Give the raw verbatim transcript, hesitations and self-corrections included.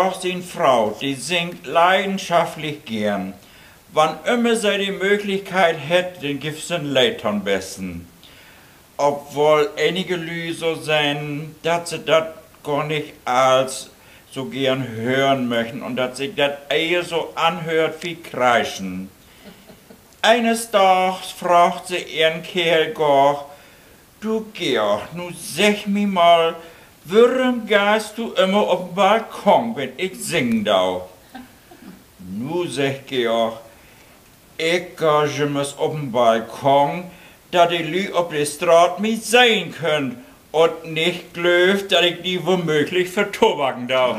Och, sien Fro, de singt leidenschaftlich geern. Wann ümmer se de Mööglichkeit hett, denn gifft se en Leed to'n Besten. Obwoll enige Lüüd so seggen, dat se dat gor nich alls so geern hören möchten un dat sik dat ehr so anhöört wie Kreischen. Eenes Daags fraagt se ehren Keerl gor: Du Georg, nu segg mi mal, worüm geihst du ümmer op'n Balkon, wenn ik singen do? Nu, seggt Georg, ik gah jümmers op'n Balkon, dat de Lüüd op de Straat mi sehn köönt un nich glöövt, dat ik di womööglich vertobaken do.